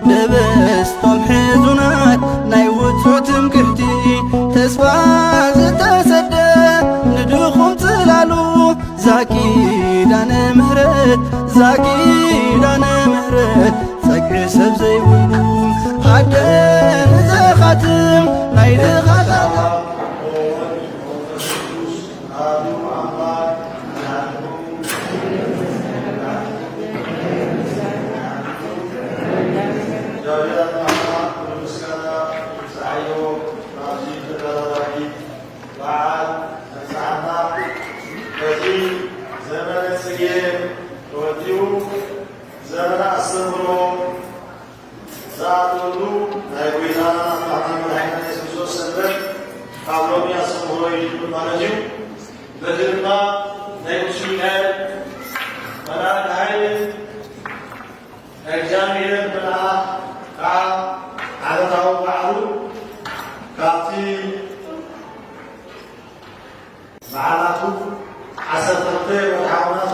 ደበስቶም ሕዙናት ናይ ውጹእ ትምክሕቲ፣ ተስፋ ዝተሰደ ንድኹም ጽላሉ፣ ዛኪዳነ ምህረት፣ ዛኪዳነ ምህረት፣ ጸግዒ ሰብ ዘይብሉ፣ ኣደ ንዘኻትም ናይ ድኻታት በዓል መብጽዓና በዚ ዘመነ ጽጌ ተወዲኡ ዘመነ ኣስተምህሮ ዝኣተወሉ ናይ ጐይታና ኣምላኽና መድሓኒና የሱስ ክርስቶስ ሰንበት ካብ ሎሚ ኣስተምህሮ ይጅምር ማለት እዩ። በዚ ድማ ናይ ቅዱስ ሚካኤል መልኣክ ሓይሊ ናይ እግዚኣብሔር መልኣኽ ከዓ ዓመታዊ በዓሉ ካብቲ በዓላቱ ዓሰርተ ክልተ ወርሓዊ ናቱ፣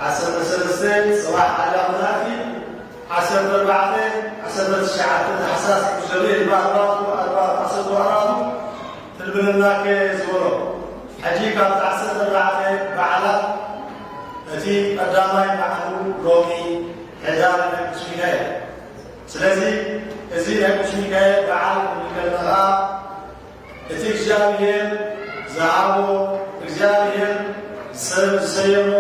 ዓሰርተ ሰለስተ ጽባሕ ኣድያም መላእክቲ፣ ዓሰርተ ኣርባዕተ፣ ዓሰርተ ትሽዓተ ታሕሳስ ዝገብር ኣድባራቱ፣ ኣድባራት ዓሰርተ ኣርባዕቱ ትልብለና ከ ዝበሎ። ሕጂ ካብቲ ዓሰርተ ኣርባዕተ በዓላት እቲ ቀዳማይ በዓሉ ሎሚ ሕዳር ናይ ቅዱስ ሚካኤል። ስለዚ እዚ ናይ ቅዱስ ሚካኤል በዓል ክንብል ከለና ከዓ እቲ እግዚኣብሔር ዝሃቦ፣ እግዚኣብሔር ዝሰ-፣ ዝሰየሞ፣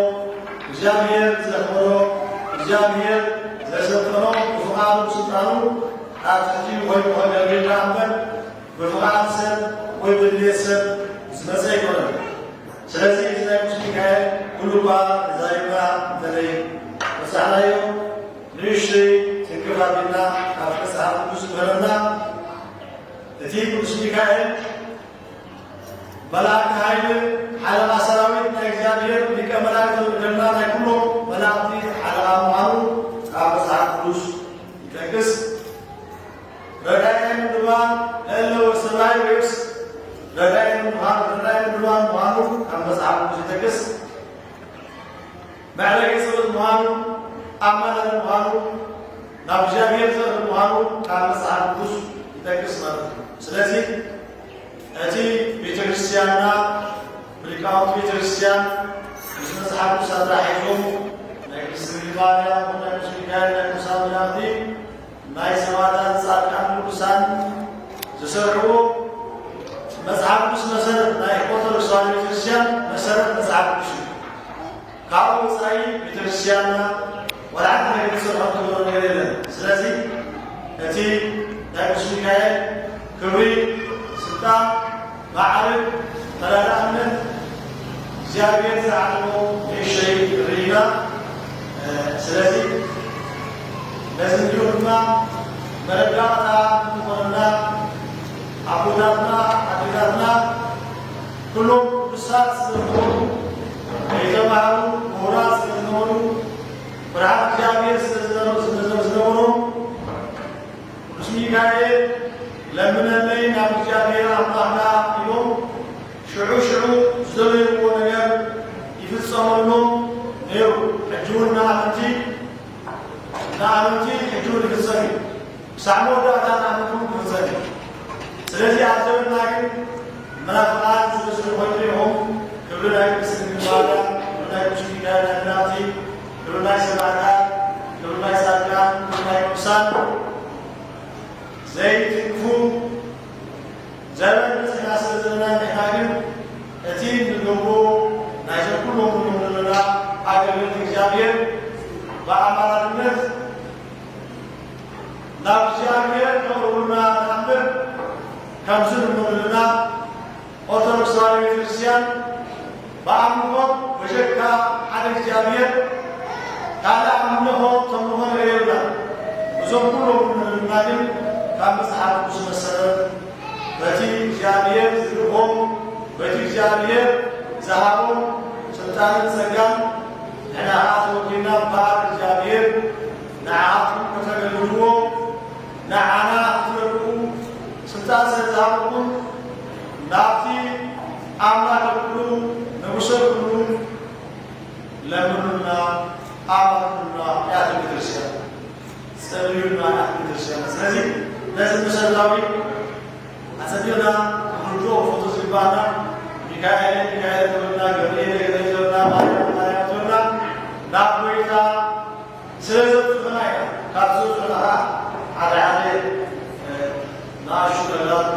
እግዚኣብሔር ዘኽበሮ፣ እግዚኣብሔር ዘሰልጠኖ ብፍቓዱ ብስልጣኑ ኣብ ትሕቲኡ ኮይኑ ከገልግል ደኣ እምበር ብፍቓድ ሰብ ወይ ብድሌት ሰብ ዝመጸ ኣይኮነን። ስለዚ እዚ ናይ ቅዱስ ሚካኤል ኩሉ እኳ ተዛሪብና እንተዘይ በጻሕናዮ ንእሽተይ ትንክፍ ኣቢልና ኣብ መጽሓፍ ቅዱስ ዝምህረና እቲ ቅዱስ ሚካኤል መልኣከ ሓይሊ ሓለቓ ሰራዊት ናይ እግዚኣብሔር ሊቀ መላእክት ዝብለና ናይ ኩሎም መላእክቲ ሓለቓ ምዃኑ ካብ መጽሓፍ ቅዱስ ይጠቅስ። ረዳኢ ምንባር ለእለ ወሰናይ ወይስ ረዳኢ ምንባር ረዳኢ ምንባር ምዃኑ ካብ መጽሓፍ ቅዱስ ይጠቅስ። መዕረጊ ጸሎት ምዃኑ ኣማላዲ ምዃኑ ናብ እግዚኣብሔር ዘቕርብ ምዃኑ ካብ መጽሓፍ ቅዱስ ይጠቅስ ማለት እዩ። ስለዚ እቲ ቤተ ክርስቲያንና ብሊቃውንቲ ቤተ ክርስቲያን ምስ መጽሓፍ ቅዱስ ኣተሓሒዞም ናይ ቅድስቲ ድንግል ማርያም ናይ ቅዱስ ሚካኤል ናይ ቅዱሳን መላእኽቲ ናይ ሰማዕታት ጻድቃን ቅዱሳን ዝሰርሕዎ መጽሓፍ ቅዱስ መሰረት ናይ ኦርቶዶክስ ተዋህዶ ቤተክርስትያን መሰረት መጽሓፍ ቅዱስ እዩ። ካብኡ ወጻኢ ቤተክርስትያንና ወላ ሓንቲ ነገር ክትሰርሖ ትገብሮ ነገር የለን። ስለዚ እቲ ናይ ቅዱስ ሚካኤል ክብሪ፣ ስልጣን፣ ማዕርግ፣ ተረዳእነት እግዚኣብሔር ዝዓለሞ ንእሽተይ ርኢና። ስለዚ ነዚ እንዲሁ ድማ መረዳእታ እንተኾነና ኣቦታትና ኣዴታትና ኩሎም ቅዱሳት ስለዝኾኑ ከይተማህሩ ምሁራት ስለዝነበሩ ፍርሃት እግዚኣብሔር ስለዝነበሩ ስለዝነበሮም ቅዱስ ሚካኤል ለምነለይ ናብ እግዚኣብሔር ኣምላኽና ኢሎም ሽዑ ሽዑ ዝደለይዎ ነገር ይፍጸመሎም ነይሩ። ሕጂ እውን ንኣመንቲ ንኣመንቲ ሕጂ እውን ይፍጸም እዩ። ክሳዕ መወዳእታ ንኣመንቲ እውን ክፍጸም እዩ። ስለዚ ኣብ ዘመንና ግን መናፍቓን ዝበዝሑ ኮይኖም ክብሪ ናይ ቅድስቲ ድንግል ማርያም፣ ክብሪ ናይ ቅዱስ ሚካኤል ናይ መላእኽቲ፣ ክብሪ ናይ ሰማዕታት፣ ክብሪ ናይ ጻድቃን፣ ክብሪ ናይ ቅዱሳን ዘይትንክፉ ዘመን በጺሕና ስለ ዘለና ንሕና ግን እቲ ንገብሮ ናይዞም ኩሎም ንብሎም ዘለና ኣገልግሎት እግዚኣብሔር ብኣማላድነት ናብ እግዚኣብሔር ከቕርቡልና ንኣምር። ከምዚ ንብሎ ዘለና ኦርቶዶክስ ተዋህዶ ቤተክርስትያን ብኣምልኾ በጀካ ሓደ እግዚኣብሔር ካልእ ኣምልኾ ተምልኾ ነገር የብላን። እዞም ኩሎም ንብልና ግን ካብ መጽሓፍ ቅዱስ መሰረት በቲ እግዚኣብሔር ዝልእኾም በቲ እግዚኣብሔር ዝሃቦም ስልጣንን ጸጋን ንሕና ከዓ ተወኪልና እምበኣር እግዚኣብሔር ንዓኹም ከተገልግልዎ ንዓና ክትረድኡ ስልጣን ስለ ዝሃበኩም ናብቲ ኣምላኽ ኩሉ ንጉሰ ኩሉ ለምኑና ኣማልዱና እያ ቤተክርስትያን። ጸልዩና ማለት ክርስቲያን። ስለዚ ነዚ መሰረታዊ ኣጸቢቕና ክንርድኦ ክፈቶ ዝግባና ሚካኤል ሚካኤል ተበልና፣ ገብርኤል ገብርኤል ተበልና፣ ማርያም ማርያም ተበልና ናብ ጎይታ ስለ ዘብጽሑና ኢና። ካብ ዘብጽሑና ከዓ ሓደ ሓደ ንኣሽቱ ነገራት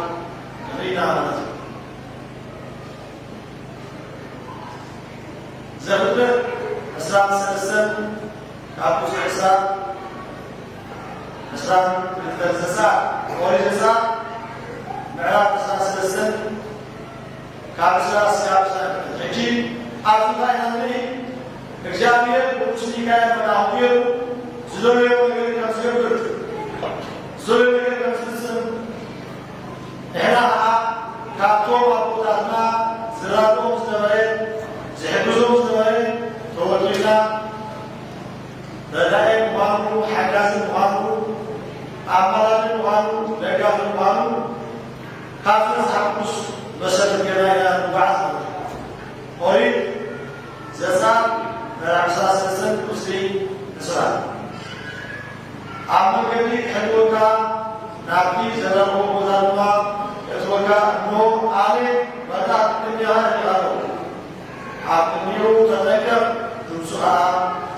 ርኢና ማለት እዩ። ዘፍጥረት ዕስራን ሰለስተን ካብ ቁጽሪ ዕስራ፣ ዕስራን ክልተን ዘጸኣት፣ ኦሪት ዘጸኣት ምዕራፍ ዕስራን ሰለስተን ካብ ዕስራ እስካብ ዕስራን ክልተን። ሕጂ ኣብዚ እንታይ ኢና ንርኢ? እግዚኣብሔር ቅዱስ ሚካኤል መልኣኹ ገይሩ ዝደለዮ ነገር ከም ዝገብር፣ ዝደለዮ ነገር ከም ዝፍጽም፣ ንሕና ኸዓ ካብቶም ኣቦታትና ዝራብኦም ዝነበረ፣ ዝሕግዞም ዝነበረ ተወኪልና፣ ረዳኢ ምዃኑ፣ ሓጋዚ ምዃኑ፣ ኣማላዲ ምዃኑ፣ ደጋፊ ምዃኑ ካብዚ መጽሓፍ ቅዱስ መሰረት ጌርና ኢና ንጓዓዝ ማለት እዩ። ኦሪት ዘጸኣት ምዕራፍ ዕስራን ሰለስተን ቁጽሪ ዕስራ። ኣብ መንገዲ ክሕልወካ ናብቲ ዘዳለዎ ቦታ ድማ የእትወካ፣ እሞ ኣነ መላእኽቲ ቅድሜኻ እልኣለኹ። ኣብ ቅድሚኡ ተጠንቀቕ፣ ድምፁ ኸዓ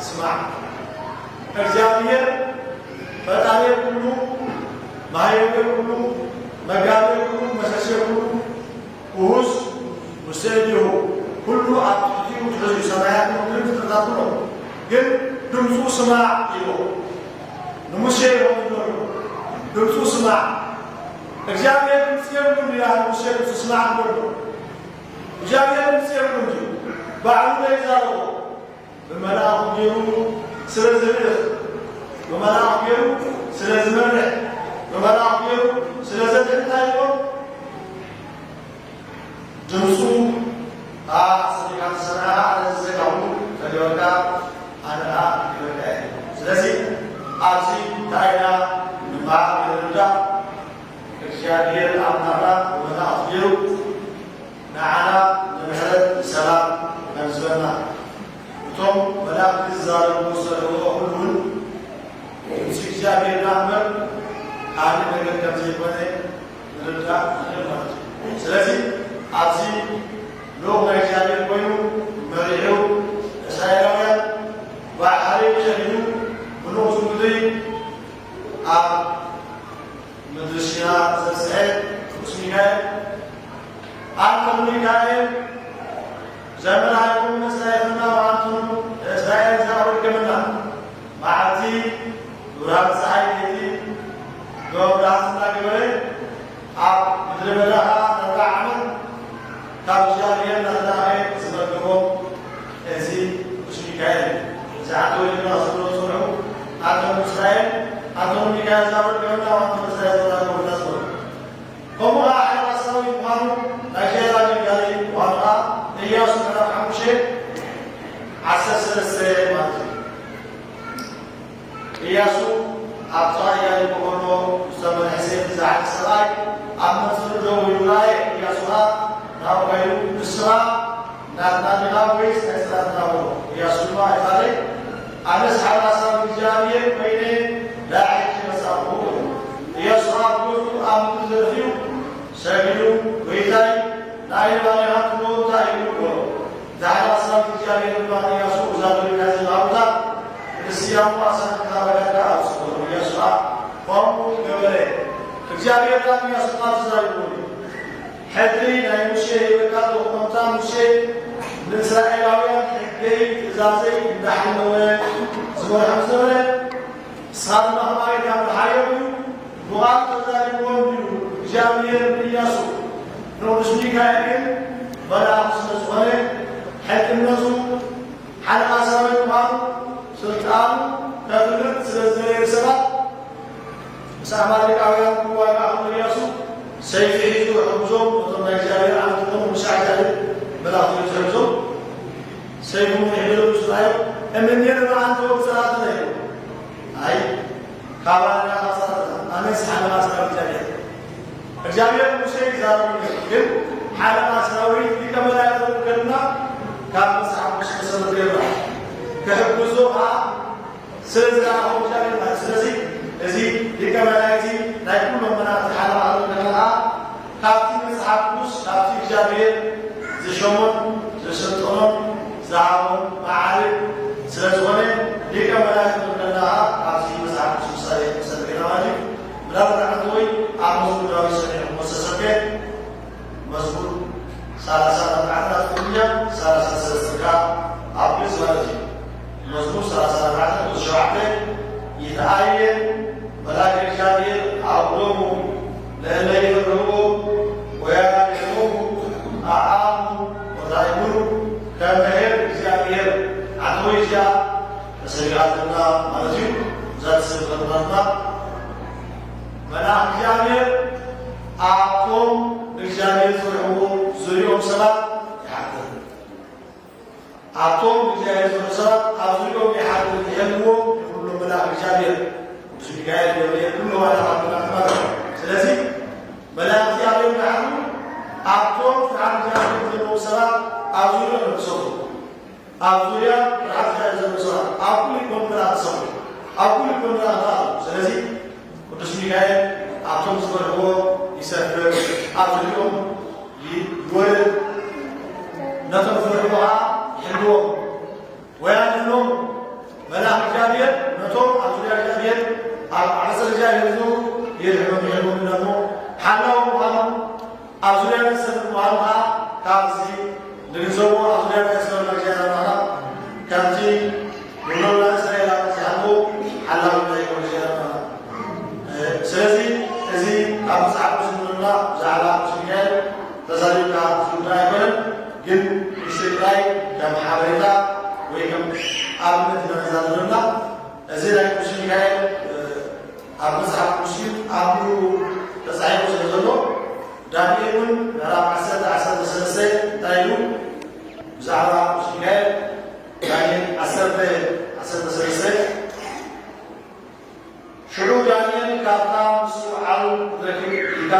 ስማዕ። እግዚኣብሔር ፈጣሪ ኩሉ፣ መሃየዊ ኩሉ፣ መጋቢ ኩሉ፣ መሸሸ ኩሉ፣ ውሁስ ሙሴ እንዲሁ ኩሉ ኣብ ትሕቲኡ ትሕዙ፣ ሰማያት ምድርን ፍጥረታት ኩሎም። ግን ድምፁ ስማዕ ኢሉ ንሙሴ ይኸውን ዘሎ። ድምፁ ስማዕ። እግዚኣብሔር ድምፂ የብሉን ኢላ ንሙሴ ድምፁ ስማዕ ዝበሎ። እግዚኣብሔር ድምፂ የብሉን እዩ። ባዕሉ ነው ይዛረቦ። ብመልኣኹ ገይሩ ስለ ዝልእኽ፣ ብመልኣኹ ገይሩ ስለ ዝመርሕ፣ ብመልኣኹ ገይሩ ስለ ዘድሕን እንታይ ይብሎ? ድምፁ ኣሰሚዕካ ትሰምዐ፣ ኣነ ዝዘጋቡ ፈሊወካ፣ ኣነ ኸዓ ይበልዕ እየ። ስለዚ ኣብዚ እንታይ ኢና ንመሃር ንርዳእ? እግዚኣብሔር ኣምላኽና ብመልኣኹ ገይሩ ንዓና ንምሕረት ንሰላም ከም ዝበና፣ እቶም መላእኽቲ ዝዛረብዎ ዝሰምዕዎ ኩሉ እውን ድምፂ እግዚኣብሔር ደኣ እምበር ካልእ ነገር ከም ዘይኮነ ንርዳእ ንኽእል ማለት እዩ። ስለዚ ኣብዚ ልኡኽ ናይ እግዚኣብሔር ኮይኑ መሪሑ እስራኤላውያን ባሕሪ ከዲኑ ብንቑጽ ምድሪ ኣብ ምድሪ ሲና ዘብጽሐ ቅዱስ ሚካኤል፣ ኣንቱም ሚካኤል ዘመናኩም እስራኤልና ወኣንቱም እስራኤል ዘኣወድከምና። መዓልቲ ብርሃን ፀሓይ ለይቲ ብመብራህቲ እናገበረ ኣብ ምድረ በዳ ኸዓ ኣርብዓ ዓመት ካብ እግዚኣብሔር እናተላእከ ዝመገቦም እዚ ቅዱስ ሚካኤል እዩ። እዚ ዓዲ ወሊድና ዝብሎ ዝፅንሑ ኣንቶን እስራኤል፣ ኣንቶን ሚካኤል ዛወድ ገበና ኣንቶን እስራኤል ዘውዳት ጎብና ዝበሉ። ከምኡ ኸዓ ሓይሊ ሰራዊት ምዃኑ ናይ እግዚኣብሔር ኣገልጋሊ ምዃኑ ኸዓ ኢያሱ ምዕራፍ ሓሙሽተ ዓሰርተ ሰለስተ ማለት እዩ። ኢያሱ ኣብ ጥቓ ኢያሪኮ ከሎ ዝተመልሐ ሰይፊ ዝሓዘ ሰብኣይ ኣብ መንጽሩ ደው ኢሉ ረኣየ። ኢያሱ ኸኣ ናብኡ ከይዱ፣ "ንስኻ ናትና ዲኻ ወይስ ናይ ጸላእትና?" በሎ። ኢያሱ ድማ፣ "ኣይፋለይ፣ ኣነስ ሓራ ሰራዊት እግዚኣብሔር ኮይነ ደኣ ሕጂ መጻእኩ" በሎ። ኢያሱ ኸኣ ብገጹ ኣብ ምድሪ ተደፊኡ ሰጊዱ፣ "ጐይታይ፣ ንኣይ ንባርያኻ ትብሎ እንታይ እዩ?" በሎ። ዳሕራስ ሰራዊት እግዚኣብሔር ድማ ንኢያሱ፣ "እዛ ብልካ ዘለኻ ቦታ ንስያሙ ኣሳልፍካ በጃካ ኣብጽሖ" በሎ። ኢያሱ ኸኣ ከምኡ ገበረ። እግዚኣብሔር ናብ ኢያሱ ኸኣ ተዛሪብዎ እዩ። ሕድሪ ናይ ሙሴ ሂበካ ኣሎ፣ ከምታ ሙሴ ንእስራኤላውያን ሕገይ ትእዛዘይ እንዳሓለወ ዝመርሖም ዝነበረ፣ ንስኻ ድማ ከማይ ካብ ዝሓየሉ እዩ። ብቓሉ ተዛሪብዎ እንድዩ እግዚኣብሔር ንኢያሱ፣ ንቅዱስ ሚካኤል ግን መልኣኹ ስለ ዝኾነ፣ ሕልቅነቱ፣ ሓለቓ ሰራዊት ምዃኑ፣ ስልጣኑ ከፍልጥ ስለ ዝደለየ ሰባት፣ ምስ ኣማሌቃውያን ክዋጋእ ከሎ ኢያሱ ሰይፊ ሒዙ ክሕግዞም፣ እቶም ናይ እግዚኣብሔር ዓመት ዝኾኑ ሙሴ እግዚኣብሔር መልኣኹ እዩ ዝሕግዞም። ሰይፉ ምሒዝ ኢሉ ምስ ረኣዮ፣ "እምኔ ንብዓንተ ወብፅራተ" ኢሉ። ኣይ፣ ካባና ኻሳት ኣነስ ሓለቓ ሰራዊት እግዚኣብሔር። እግዚኣብሔር ሙሴ ይዛረቡ ነይሩ፣ ግን ሓለቓ ሰራዊት ሊቀ መላእክት ከድና ካብ መጽሓፍ ቅዱስ መሰረት ገይርና ክሕግዞ ኸዓ ስለ ዝረኣኹ እግዚኣብሔር ማለት። ስለዚ እዚ ሊቀ መላእክቲ ናይ ኩሎም መላእክቲ ሓለቓ ከኣ ካብቲ መጽሓፍ ቅዱስ፣ ካብቲ እግዚኣብሔር ዝሸሞን ዝስልጠኖን ዝሃቦን መዓርግ ስለ ዝኾነ፣ ሊቀ መላእክቲ ንብለና ከኣ ካብቲ መጽሓፍ ቅዱስ ምሳሌ ክንሰምዕ ኢና ማለት እዩ። ምናልባት ሓንቲ ወይ ኣብ መዝሙር ዳዊት ሰሚዕኩሞ ዝተሰምዐ መዝሙር ሰላሳ ኣርባዕተ ኣብ ትግርኛ፣ ሰላሳ ሰለስተ ከኣ ኣብ ግእዝ ማለት እዩ። መዝሙር ሰላሳ ኣርባዕተ ቁጽሪ ሸውዓተ፣ ይትኣየን መልኣከ እግዚኣብሔር ኣውዶሙ ለእለ ይፈርህዎ ወያድሕኖሙ ኣአሙ ወታእምሩ ከመ ኄር እግዚኣብሔር። ሓንቲ ወይ እዚኣ ተሰሪቓትና ማለት እዩ። እዛ ትስእል ከለና ድማ መልኣኽ እግዚኣብሔር ኣብቶም ንእግዚኣብሔር ዝፈርሕዎ ዙርያኦም ሰባት ይሓድር። ኣብቶም ንእግዚኣብሔር ዝፈርሑ ሰባት ኣብ ዙርያኦም ይሓድር፣ ይሕልዎም፣ ይኹሎም መልኣኽ እግዚኣብሔር። ቅዱስ ሚካኤል፣ ገብርኤል፣ ኩሎም ኣእላፋት መላእኽቲ ማለት እዩ። ስለዚ መላእኽቲ ኣበዮም ይሓድሩ? ኣብቶም ፍርሃት እግዚኣብሔር ዘለዎም ሰባት ኣብ ዙርያኦም እዮም ዝሰፍሩ። ኣብ ዙርያ ፍርሃት እግዚኣብሔር ዘለዎም ሰባት ኣብ ኩሉ ይኮኑ መልኣኽቲ ዝሰፍሩ፣ ኣብ ኩሉ ይኮኑ መልኣኽቲ ዝኣትዉ። ስለዚ ቅዱስ ሚካኤል ኣብቶም ዝፈርሕዎ ይሰፍር፣ ኣብ ዙርያኦም ይ-፣ ይወርድ፣ ነቶም ዝፈርሕዎ ኸዓ ይሕልዎም። ወያድሕኖም፣ መልኣኽ እግዚኣብሔር ነቶም ኣብ ዙርያ እግዚኣብሔር፣ ኣብ ዓጸር እግዚኣብሔር ዝነብሩ የድሕኖም፣ ይሕልዎም። እሞ ሓላው ምዃኑ፣ ኣብ ዙርያ ዝሰፍር ምዃኑ ኸዓ ካብዚ ንግንዘቦ። ኣብ ዙርያ ዝሰፍር እግዚኣብሔር ኣምላኽና ከምቲ ንብሎና እስራኤል ኣብ ዝሓልዎ ሓላው ናይ እግዚኣብሔር ኣምላኽና። ስለዚ እዚ ኣብ መጽሓፍ ቅዱስ ንብሎና ብዛዕባ ቅዱስ ሚካኤል ተዛሪብካ ዝውዳእ ኣይኮነን፣ ግን ንእሽተይ ጥራይ ከም ሓበሬታ ወይ ከም ኣብነት ኢና ነዛ ዘለና። እዚ ናይ ቅዱስ ሚካኤል፣ እ፣ ኣብ መጽሓፍ ቅዱስ እዩ፣ ኣብ ሙሉ ተጻሒፉ ስለ ዘሎ፣ ዳንኤል እውን ምዕራፍ ዓሰርተ፣ ዓሰርተ ሰለስተ እንታይ ኢሉ ብዛዕባ ቅዱስ ሚካኤል? ዳንኤል ዓሰርተ፣ ዓሰርተ ሰለስተ፣ ሽዑ ዳንኤል ካብታ ምስኡ ዓው ክትረክብ ኢልካ፣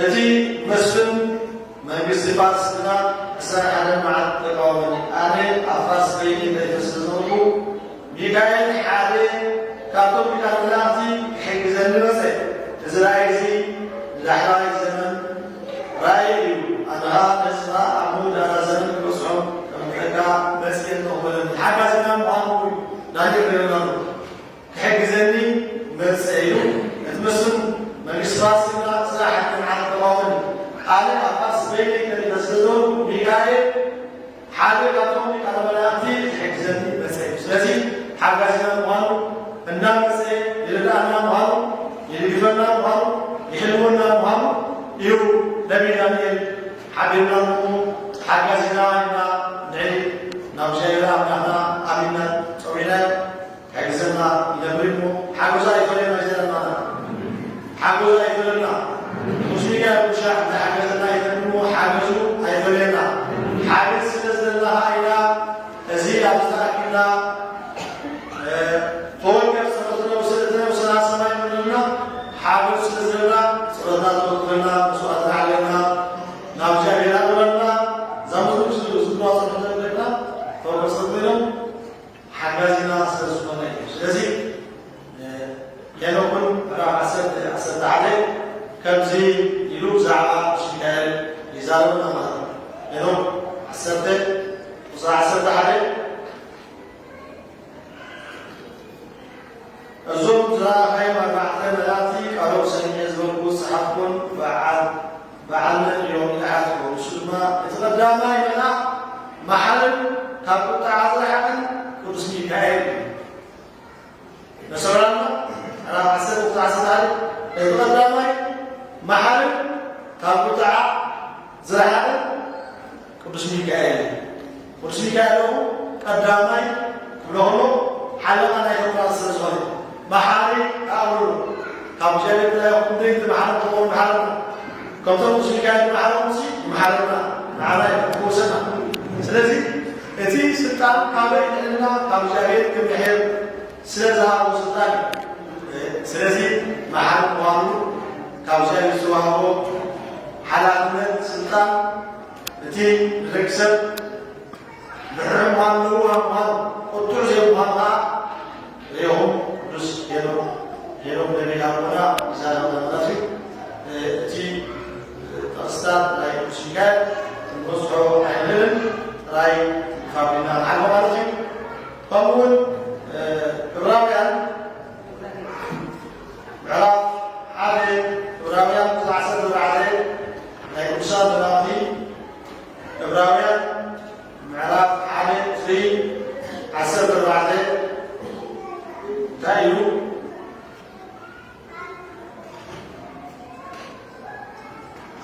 እቲ መስፍን መንግስቲ ፋርስ ግና ዕስራን ሓደን መዓልቲ ተቃወመኒ። ኣነ ኣብ ፋርስ በይነይ ተሪፈ ስለ ዝነበርኩ፣ ሚካኤል ሓደ ካብቶም ሊቃነ መላእኽቲ ክሕግዘኒ መጸ። እዚ ራእይ እዚ ንዳሕራይ ዘመን ራእይ እዩ። ኣነ ኸኣ ነዚ ኸኣ ኣብ መወዳእታ ዘመን ክበጽሖም ከምልጠካ መጺኤ ኣለኹ በለኒ። ሓጋዚና ምዃኑ እዩ ዳንኤል ነጊሩና ኣሎ። ክሕግዘኒ መጸ ኢሉ። እቲ መስፍን መንግስቲ ፋርስ ግና ዕስራን ሓደን መዓልቲ ተቃወመኒ። ኣነ ኣብ ፋርስ በይነይ ተሪፈ ስለ ዝነበርኩ፣ ሚካኤል ሓደ ካብቶም ሊቃነ መላእኽቲ ክሕግዘኒ መጸ እዩ። ስለዚ ሓጋዚና ምዃኑ፣ እናመጸ ይርድኣና ምዃኑ፣ ይድግፈና ምዃኑ፣ ይሕልወና ምዃኑ እዩ ነቢይ ዳንኤል ሓቢርና እሞ ሓጋዚና ኢልና ንዒ ናብ እግዚኣብሔር ኣምላኽና ኣሚንና ጸዊዕናዮ። ክሕግዘና ይነብር እሞ ሓገዙ ኣይፈለየና እግዚኣብሔር ኣምላኽና። ሓገዙ ኣይፈለየና። ቅዱስ ሚካኤል ብሻዕ እንታይ ሓገዘና ይነብር እሞ ሓገዙ ኣይፈለየና። ሓገዝ ስለ ዘለና ኸዓ ኢና እዚ ኣብዚ ተኣኪብና፣ እ፣ ተወከፍ ጸሎትነ ውስእትነ ውስና ሰማይ ንብለና ሓገዙ ስለ ዘለና ጸሎትና ተወክፈና መስዋዕትና ዓለና ናብ እግዚኣብሔር ኣቕረብና። እዛ መዝሙር ዝብዋ ጸሎት ዘለና ተወከፍ ጸሎት ኮይኖም ሓጋዚና ስለ ዝኾነ እዩ። ስለዚ፣ እ፣ ሄኖክ እውን ምዕራፍ ዓሰርተ፣ ዓሰርተ ሓደ ከምዚ ኢሉ ብዛዕባ ቅዱስ ሚካኤል ይዛረበና ማለት እዩ። ሄኖክ ዓሰርተ ቁጽሪ ዓሰርተ ሓደ፣ እዞም ዝረኣኻዮም ኣርባዕተ መላእኽቲ ቃሎም ሰሚዐ ዝበልኩ ዝጸሓፍኩን በዓል በዓል መን እዮም ኢለ ሓተትኩ። ንሱ ድማ፣ እቲ ቀዳማይ መልኣኽ መሓርን ካብ ቁጥዓ ዝረሓቐን ቅዱስ ሚካኤል እዩ። ነሰብራና ዕራፍ ዓሰርተ ቁጥሪ ዓሰርተ ሓደ፣ እቲ ቀዳማይ መሓርን ካብ ቁጥዓ ዝረሓቐን ቅዱስ ሚካኤል እዩ። ቅዱስ ሚካኤል ደሞ ቀዳማይ ክብሎ ከሎ ሓለቓ ናይ ተምራት ስለ ዝኾነ፣ መሓሪ ኣእምሮ ካብ እግዚኣብሔር ብላይ ክንደይ ትመሓረ ተኾኑ መሓረና። ከምቶም ቅዱስ ሚካኤል መሓረምሲ መሓረና ንዓና እዩ ክወሰና። ስለዚ እቲ ስልጣን ካበይ ንዕልና ካብ እግዚኣብሔር ክምሕር ስለ ዝሃቦ ስልጣን እዩ። ስለዚ መሓሪ ምዃኑ ካብ እግዚኣብሔር ዝተዋህቦ ሓላፍነት ስልጣን እቲ ንደቂ ሰብ ድሕሪ ምዃኑ ለዋህ ምዃኑ ቁጡዕ ዘይምዃኑ ሪኹም ቅዱስ ሄኖክ ሄኖክ ነቢይ ኣቦና ይዛረብ ማለት እዩ። እቲ ጥቕስታት ናይ ቅዱስ ሚካኤል ክንበዝሖ ኣይንኽእልን፣ ጥራይ ፋብሪና ንዓልቦ ማለት እዩ። ከምኡ እውን ዕብራውያን ምዕራፍ ሓደ ዕብራውያን ዓሰርተ ኣርባዕተ ናይ ቅዱሳን መላእኽቲ ዕብራውያን ምዕራፍ ሓደ ቁፅሪ ዓሰርተ ኣርባዕተ እንታይ ኢሉ?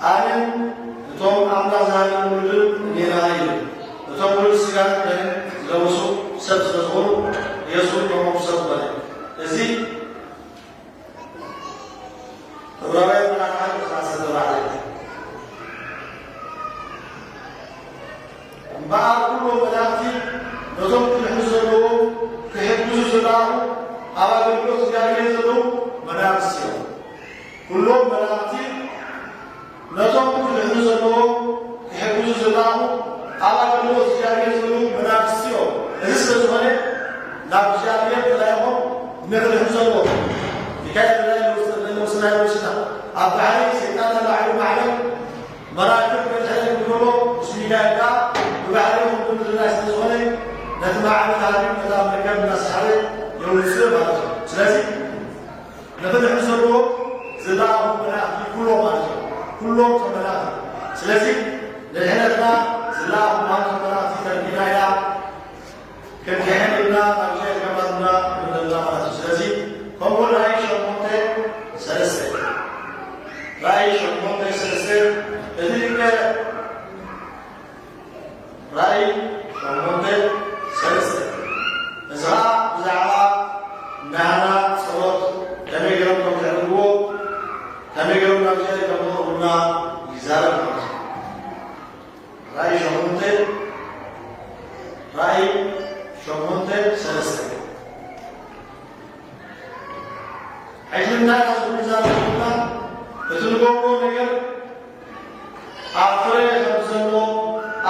ኣነን እቶም ኣምላኽ ዝሃበኒ ውሉድን ጌና እዩ። እቶም ውሉድ ስጋን ደምን ዝለበሱ ሰብ ስለ ዝኾኑ፣ የሱስ እውን ከምኦም ሰብ ኮነ። እዚ ዕብራውያን ምዕራፍ ሓደ ቁፅሪ ዓሰርተ ኣርባዕተ። እምበኣር ኩሎም መላእኽቲ ነቶም ክድሕኑ ዘለዎም ክሕግዙ ዝለኣኹ ኣብ ኣገልግሎት እግዚኣብሔር ዘለዉ መናፍስቲ እዮም። ኩሎም መላእኽቲ ነቶም ክድሕኑ ዘለዎም ክሕግዙ ዝለኣኹ ኣብ ኣገልግሎት እግዚኣብሔር ዘለዉ መናፍስቲ እዮም። እዚ ስለ ዝኾነ ናብ እግዚኣብሔር ተላኢኾም ንኽድሕኑ ዘለዎም። ሚካኤል ተላኢኹ ንወስና ይወስና። ኣብ ባሕሪ ሰይጣን ተላዒሉ ማዕበል መራክብ ከድሕን እንከሎ ምስ ሚካኤል ከኣ ብባሕሪ ከምቲ ምድርና ስለ ዝኾነ ነቲ ማዕበል ሃሪሙ ነታ መርከብ እናሰሓበ የውፅእ ማለት እዩ። ስለዚ ንኽድሕኑ ዘለዎም ዝለኣኹ መላእኽቲ ኩሎም ማለት እዩ። ኩሎም እቶም መላእኽቲ። ስለዚ ንድሕነትና ዝለኣኹ ምዃኖም መላእኽቲ ተረዲእና ኢና ክንድሕን ኢልና ናብ እግዚኣብሔር ገባትና ንብለና ማለት እዩ። ስለዚ ከምኡ ራእይ ሸሞንተ ሰለስተ ራእይ ሸሞንተ ሰለስተ እቲ ሊቀ ራእይ ሸሞንተ ሰለስተ እዚ ኸዓ ብዛዕባ ናህና ጸሎት ከመይ ገይሮም ከም ዘዕርግዎ ከመይ ገይሮም ናብ እግዚኣብሔር ከም ዘቕርቡና ይዛረብ ማለት እዩ። ራእይ ሸሞንተ ራእይ ሸሞንተ ሰለስተ ሕጂ እንታይ ኢና ዝብል ዛረብና እቲ ንገብሮ ነገር ኣብ ፍረ ከም ዘሎ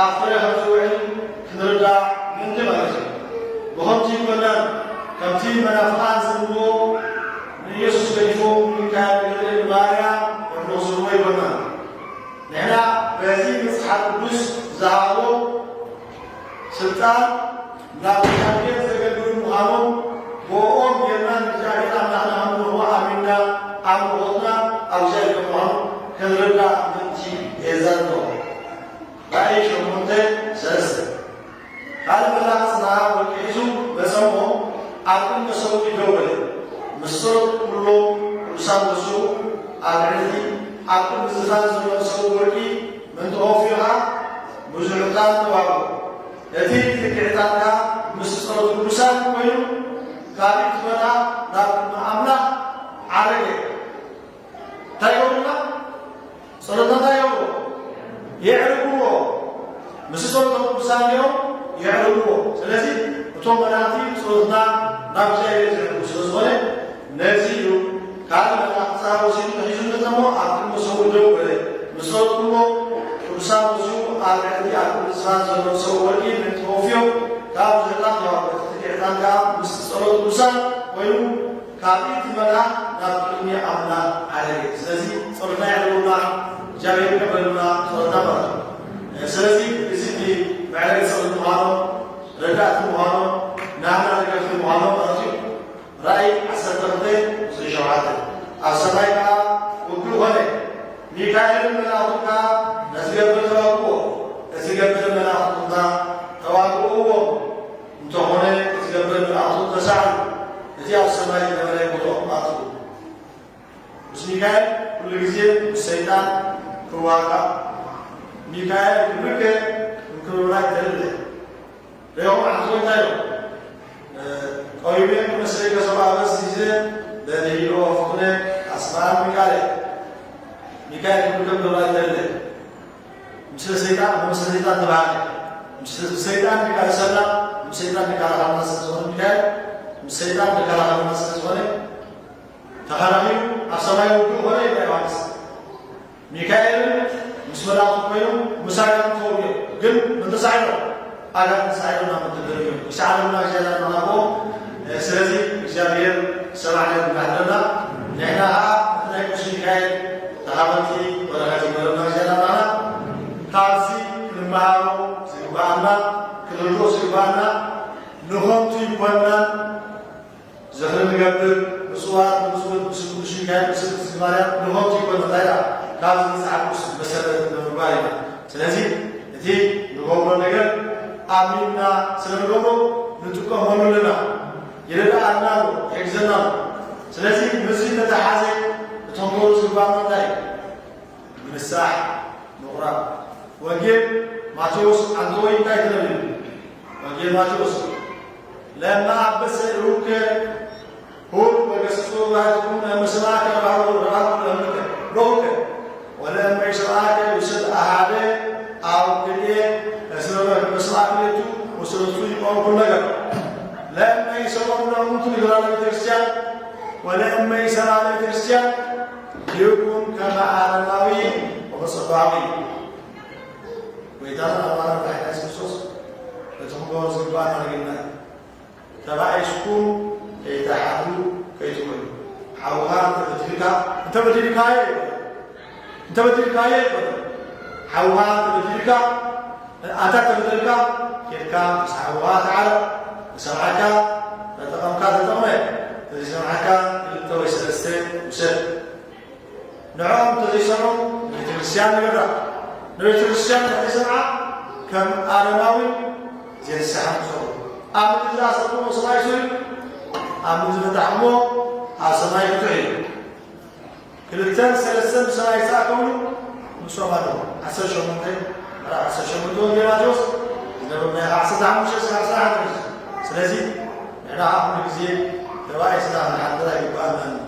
ኣብ ፍረ ከም ዝውዕል ክንርዳእ ምእንቲ ማለት እዩ። ብኸምቲ ኣይኮናን ከምቲ መናፍቓን ዝብልዎ ንኢየሱስ ገዲፎም ሚካኤል ገብርኤል ማርያም የምልኹ ዝብልዎ ኣይኮናን። ንሕና በዚ መጽሓፍ ቅዱስ ዝሃቦ ስልጣን ናብ እግዚኣብሔር ዘገልግሉ ምዃኖም ብእኦም ጌርና ንእግዚኣብሔር ኣምላኽና ከም ንረኽቦ ኣሚንና ኣምልኾትና ኣብ እግዚኣብሔር ከም ምዃኑ ክንርዳእ ምእንቲ እየ ዘርድኦ። ራእይ ሸሞንተ ሰለስተ ካልእ መልኣኽ ጽንዓት ወርቂ ሒዙ መጸ እሞ ኣብ ቅድሚ መሰውኢ ደው በለ። ምስ ጸሎት ኩሎም ቅዱሳን መሰውኡ ኣብ ልዕሊ እቲ ኣብ ቅድሚ ዝፋን ዘሎ መሰውኢ ወርቂ ምእንቲ ከወፍዮ ኸኣ ብዙሕ ዕጣን ተዋህቦ። እቲ ዝልክዕ ዕጣን ከኣ ምስ ጸሎት ቅዱሳን ኮይኑ ካብ ኢድ ትመጣ ናብ ቅድሚ ኣምላኽ ዓረገ። እንታይ ይገብሩና? ጸሎትና እንታይ ይገብሩ? የዕርግዎ። ምስ ጸሎቶም ቅዱሳን እዮም የዕርግዎ። ስለዚ እቶም መላእኽቲ ጸሎትና ናብ እግዚኣብሔር ዘዕርጉ ስለ ዝኾነ ነዚ እዩ ካልእ መልኣኽ ጻር ወሲዱ ተሒዙ መጸ እሞ ኣብ ቅድሚ ሰብኡ ደው በለ። ምስ ጸሎት ኩሎ ቅዱሳን ወሲዱ ኣብ ልዕሊ ኣብ ቅዱሳን ዘሎ ሰብኡ ወርቂ ምእንቲ ከወፍዮ ካብ ዝዕጣን ተዋህቦ። እቲ ዕጣን ከኣ ምስ ጸሎት ቅዱሳን ኮይኑ ካብ ኢድ መልኣኽ ናብ ቅድሚ ኣምላኽ ዓረገ። ስለዚ ጸሎትና የዕርጉልና፣ እግዚኣብሔር ይቀበሉና ጸሎትና ማለት እዩ። ስለዚ እዚ እቲ መዕረጊ ጸሎት ምዃኑ፣ ረዳእቲ ምዃኑ፣ ናህና ደገፍቲ ምዃኑ ማለት እዩ። ራእይ ዓሰርተ ክልተ ቁጽሪ ሸውዓተ ኣብ ሰማይ ከኣ ውግእ ኾነ፣ ሚካኤልን መላእኽቱን ከኣ ነቲ ገበል ተዋግእዎ፣ እቲ ገበል መላእኽቱ ድማ ተዋግእዎም፣ እንተኾነ እቲ ገበል መላእኽቱ ተሳዕሩ፣ እቲ ኣብ ሰማይ ዝነበረ ቦትኦም ኣትዉ። ምስ ሚካኤል ኩሉ ግዜ ምስ ሰይጣን ክዋጋእ፣ ሚካኤል ክብርከ እንክብርና ይተልለ። ሪኦም ሓንቲ እንታይ እዮም ቀዊሜ ክመስለይ ከሰብ ኣበስ ጊዜ ለሊሎ ፍቱነ ኣስማን ሚካኤል ሚካኤል ክብርከ እንክብርና ይተልለ። ምስለ ሰይጣን መምስለ ሰይጣን ተባሃለ። ምስ ሰይጣን ክቃለሰና ምስ ሰይጣን ክከላኸልና ስለ ዝኾነ ሚካኤል ምስ ሰይጣን ክከላኸልና ስለ ዝኾነ ተኸላኺሉ ኣብ ሰማይ ውግእ ኾነ ኢልካ ዮሃንስ። ሚካኤልን ምስ መላእኽቱ ኮይኖም ምስ ኣጋንንቲ ተውግኦም ግን ምንተሳዒሮም ኣጋንንቲ ሳዒሮምና ምትድር እዮም። ይስዓረና እግዚኣብሔር መናፍቆ። ስለዚ እግዚኣብሔር ሰማዕና ይባህለና። ንሕና ከዓ እቲ ናይ ቅዱስ ሚካኤል ተኻፈልቲ በረኸት ይግበረና እግዚኣብሔር ኣምላኽና። ካብዚ ክንመሃሮ ዝግባኣና፣ ክንርድኦ ዝግባኣና ንኸንቱ ይኮንናን ዝኽሪ ንገብር፣ ምጽዋት፣ ምጽውት፣ ብስም ቅዱስ ሚካኤል፣ ብስም ቅድስት ማርያም ንኸንቱ ይኮን። እንታይ ደኣ? ካብዚ መጽሓፍ ቅዱስ መሰረት ብምግባር ኢና። ስለዚ እቲ ንገብሮ ነገር ኣሚንና ስለ ንገብሮ ንጥቀመሉ ኣለና። ይረድኣና ኣሎ፣ ይሕግዘና ኣሎ። ስለዚ ምስዚ ተተሓዘ እቶም ክገብሩ ዝግባእና እንታይ እዩ? ምንሳሕ፣ ምቑራብ። ወንጌል ማቴዎስ ኣንተ ወይ እንታይ ተነብዩ? ወንጌል ማቴዎስ ለማ ኣበሰ እሩከ ሁር ወገስጾ ባሕትኩም ለመሰማዕከ ረሃቡ ረሃቡ ለምከ ሎከ ወለመ ይሰማዕከ ውሰድ ኣሃደ ኣብ ክልኤ እስመ በስማዕ ክልኤቱ ውስለቱ ይቆም ኩል ነገር። ለመ ይሰማዕ ለሙንቱ ንግራ ለቤተክርስቲያን ወለመ ይሰማዕ ለቤተክርስቲያን ይኩን ከመ ኣረማዊ ወመጸባዊ። ጎይታና ኣምላኽና መድሓኒና የሱስ ክርስቶስ ነቲ ክንገብሮ ዝግባኣና ነገርና እዩ። ተባኢስኩም ከይትሓድሩ ከይትውዕሉ። ሓውኻ እንተበዲልካ፣ እንተበዲልካዮ ይበል። እንተበዲልካዮ ይበል። ሓውኻ እንተበዲልካ፣ ኣንታ እንተበደልካ፣ ኬድካ ምስ ሓውኻ ተዓረቕ። ዝሰምዓካ ተጠቐምካ ተጠቕመ፣ ዘይሰምዓካ ክልተ ወይ ሰለስተ ውሰድ። ንዕኦም እንተዘይሰምዑ ንቤተ ክርስቲያን ንገራ። ንቤተ ክርስቲያን እንተዘይሰምዓ ከም ኣረማዊ ዘይንስሓ ንኽኸውን። ኣብ ምድሪ ዝኣሰርኩሞ ሰማይ ስሩ፣ ኣብ ምድሪ ዝፈታሕኩሞ ኣብ ሰማይ ፍቱሕ እዩ። ክልተን ሰለስተን ብሰማይ ዝተኣከብሉ ንሶም ኣለዉ። ዓሰርተ ሸሞንተ ምዕራፍ ዓሰርተ ሸሞንተ ወንጌል ማቴዎስ ዝነበብናዮ ዓሰርተ ሓሙሽተ እስካብ ዓሰርተ ሓደ እዩ። ስለዚ ንሕና ከዓ ኩሉ ግዜ ተባኢስና ክንሓድር ኣይግባኣናን እዩ።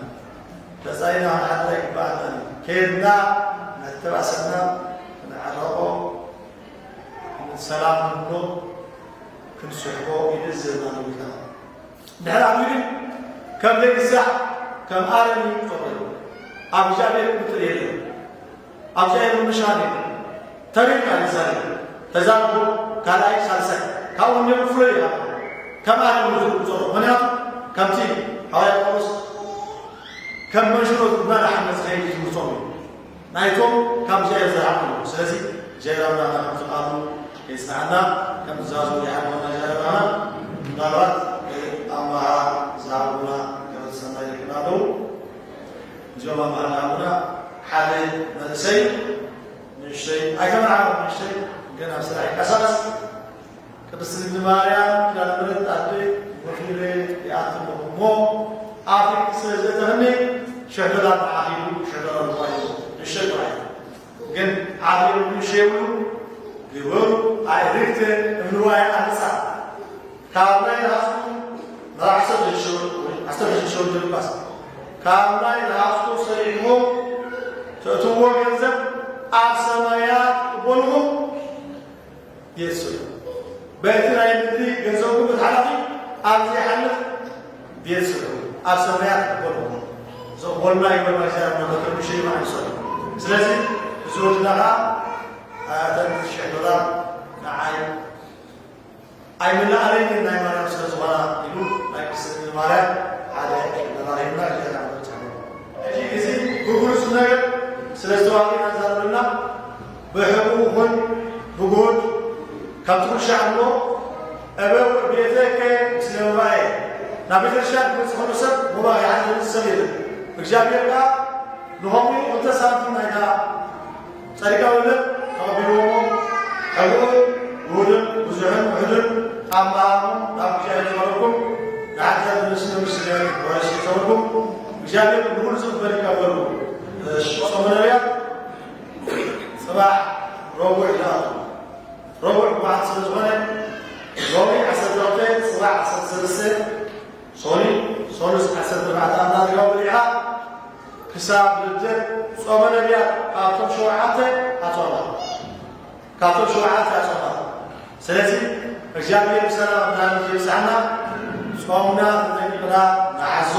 ተጻይና ክንሓድር ኣይግባኣናን እዩ። ከይድና እናተባእሰና ክንዕረቆ፣ ሰላም ክንብሎ፣ ክንስሕቦ ኢሉ ዝዘና ንጉታ። ድሕሪ ኣብኡ ግን ከም ዘይንሳሕ ከም ኣረም እዩ ዝቆጥር። ኣብ እግዚኣብሔር ቁጥር የለን። ኣብ እግዚኣብሔር ምሻል የለን። ተሪርካ ንዛረብ። ተዛርቦ ካልኣይ ሳልሳይ ካብኡ እንዲኦም ፍሉይ ኢኻ። ከም ኣረም እዩ ዝቁጸሩ። ምክንያቱ ከምቲ ሓዋርያ ጳውሎስ ከም መንሽሮ እናዳሓነ ዝኸይድ እዩ ዝምርጾም እዩ። ናይቶም ካብ እግዚኣብሔር ዝረሓቑ። ስለዚ እግዚኣብሔር ኣምላኽና ከም ፍቓዱ የጽንዓና፣ ከም ትእዛዙ ይሓልወና እግዚኣብሔር ኣምላኽና። ምናልባት ኣማሃ ዝሃቡና ገበቲ ሰናይ ይልክና ኣለዉ። እዚኦም ኣማሃ ዝሃቡና ሓደ መንእሰይ ንእሽተይ ኣይተመርዓወን፣ ንእሽተይ ግን ኣብ ስራሕ ይንቀሳቐስ። ቅድስት ድንግል ማርያም ኪዳነ ምሕረት ኣደ ወፊረ ይኣቲ ኣለኹ እሞ ኣፍሪክ ስለ ዘእተኽኒ ሽሕ ዶላር ንዓኺ ኢሉ ሽሕ ዶላር ንዓኺ ኢሉ ንእሽተይ ጥራይ። ግን ዓኺ ኢሉ ንእሽተይ ይብሉ ግበሩ ኣእርክተ እምንዋይ ኣንጻ ካብ ናይ ረሃጽኩ ንዓሰርተ ሽሕ ዓሰርተ ሽሕ ጀልባስ ካብ ናይ ረሃጽኩ ሰሪሕሞ ተእትዎ ገንዘብ ኣብ ሰማያት ቅበልኹም ቤት ስርሑ። በቲ ናይ ምድሪ ገንዘብኩም እቲ ሓላፊ ኣብ ዘይሓልፍ ቤት ስርሑ ኣብ ሰማያት ክቕበልዎ። ዘቕበሉና ይግበርና እግዚኣብሔር ኣምላኽ በትሪ ምሽት ይባዕ ይሰሩ። ስለዚ እዚ ወድና ከዓ እተን ሽሕ ዶላር ንዓይ ኣይምልኣለይን ናይ ማርያም ስለ ዝኾና ኢሉ ናይ ቅድስት ድንግል ማርያም ሓደ ሽሕ ዶላር ሂብና እግዚኣብሔር ኣምላኽ ይባርኮ። ሕጂ እዚ ብግሉጽ ነገር ስለ ዝተዋወቅና ንዛረበልና ብሕቡእ ይኹን ብጉሁድ ካብቲ ቁሻዕ እሞ እበው ቤተከ ምስለ መባኤ ናብ ቤተክርስትያን ክመጽእ ከሎ ሰብ መባእ ይሓዝ ዝብል ሰብ የለን። እግዚኣብሔር ከኣ ንኸምኡ ክልተ ሳንቲም ናይታ ጸዲቃ ወለድ ተቐቢልዎሞ ሕቡእን ውሁድን ብዙሕን ውሑድን ኣብ መሃብኩም ናብ እግዚኣብሔር ይቐረብኩም ንሓጢኣት ዝምስል ምስጋና ወረስ ይተወልኩም እግዚኣብሔር ብኩሉ ዝቕበል ይቀበልኩም። ጾመ ነቢያት ጽባሕ ረቡዕ ይኣቱ። ረቡዕ መዓልቲ ስለ ዝኾነ ሎሚ ዓሰርተ ክልተ ጽባሕ ዓሰርተ ሰለስተ ሶኒ ሶሉስ ዓሰርተ ኣርባዕተ ኣናድጋዊ ብሊዓ ክሳብ ልደት ጾመ ነቢያት ካብቶም ሸውዓተ ኣጾማት ካብቶም ሸውዓተ ኣጾማት። ስለዚ እግዚኣብሔር ብሰላም ኣብ ናብቲ ይብጽሓና። ጾምና ተጠንቂቕና ንሓዞ።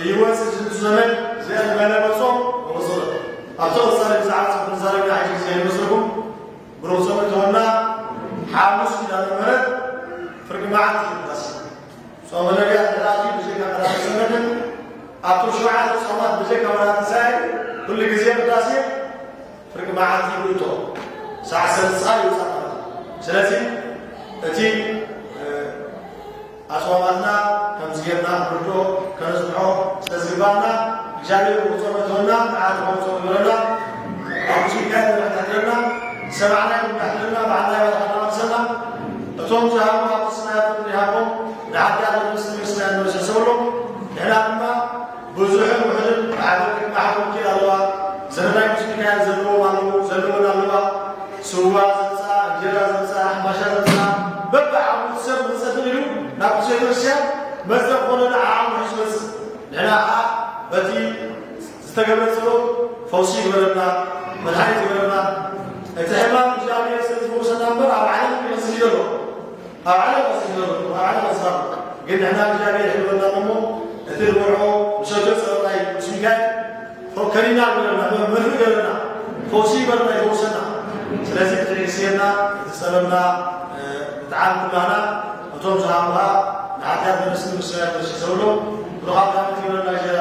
ይወጽእ ዝንቱ ዘመን ዘእመነ መጾም ወጸሎት። ኣብቲ ቐጻሊ ብዛዕባ ጾም ክንዛረብ ኢና ሕጂ ግዜ ይመስለኩም። ብሩኽ ጾም ይግበረልና። ሓሙስ ኪዳነ ምሕረት ፍርቂ መዓልቲ እዩ ቅዳሴ። ጾመ ነቢያት ድሕሪ ኣትዩ ብዘይካ ቅዳሴ ሰንበትን ኣብቶም ሸውዓተ ጾማት ብዘይካ ወርሒ ትንሳኤ ኩሉ ግዜ ቅዳሴ ፍርቂ መዓልቲ ይውቶ። ሳዕ ሰልሳ ይውጻእ ማለት እዩ። ስለዚ እቲ፣ እ፣ ኣጽዋማትና ከምዚ ጌርና ክንርድኦ ከነጽንዖ ስለ ዝግባኣና፣ እግዚኣብሔር ብቁጽር መእተወና፣ ንዓና ንፈልጦ ንግበረና፣ ኣብ ቅዱስ ሚካኤል ንሕተትና፣ ዝሰማዕናዮ ንሕተትና፣ ባዕልና ይባርኸና፣ ቅድሰና። እቶም ዝሃቡ ኣብ ቅድስና ይሃቦም፣ ንሓጢኣት ንስቲ ክርስትያን ንስሕሰበሎም። ንሕና ድማ ብዙሕን ውሑድን ማሕበር ማሕበር ወኪል ኣለዋ። ዘመናዊ ቅዱስ ሚካኤል ዘለዎም ኣለዉ፣ ዘለወን ኣለዋ። ስዋ ዘምጽኣ፣ እንጀራ ዘምጽኣ፣ ሕንባሻ ዘምጽኣ፣ በብዓቕሙ እቲ ሰብ መጸትን ኢሉ ናብ ቅዱስ ቤተክርስትያን መጸ ክኾነና ዓቕሙ ሒዙ ይመጽእ። ንሕና ኸዓ በቲ ዝተገብረ ጸሎት ፈውሲ ይግበረልና፣ መድሓኒት ይግበረልና። እቲ ሕማም እግዚኣብሔር ስለ ዝፈውሰና እምበር ኣብ ዓለም ይቕጽል ዘሎ። ኣብ ዓለም ቀሲስ ዘሎ፣ ኣብ ዓለም ቀሲስ ኣሎ። ግን ንሕና እግዚኣብሔር ይሕልወና እሞ፣ እቲ ንበልዖ ንሰትዮ ጸሎት ናይ ቅዱስ ሚካኤል፣ ፈ-፣ ከኒና ንበለና፣ መ-፣ መርፍእ ገለና፣ ፈውሲ ይበለና፣ ይፈውሰና። ስለዚ እቲ ንግስየና፣ እቲ ጸለምና፣ እ፣ ብጣዕሚ ኩላና፣ እቶም ዝሃሙኻ ንሓጢኣት መለስቲ ክርስትያን መሲሶ ብሎ፣ ብሩኻት ዳዊት ይበለና፣ እግዚኣብሔር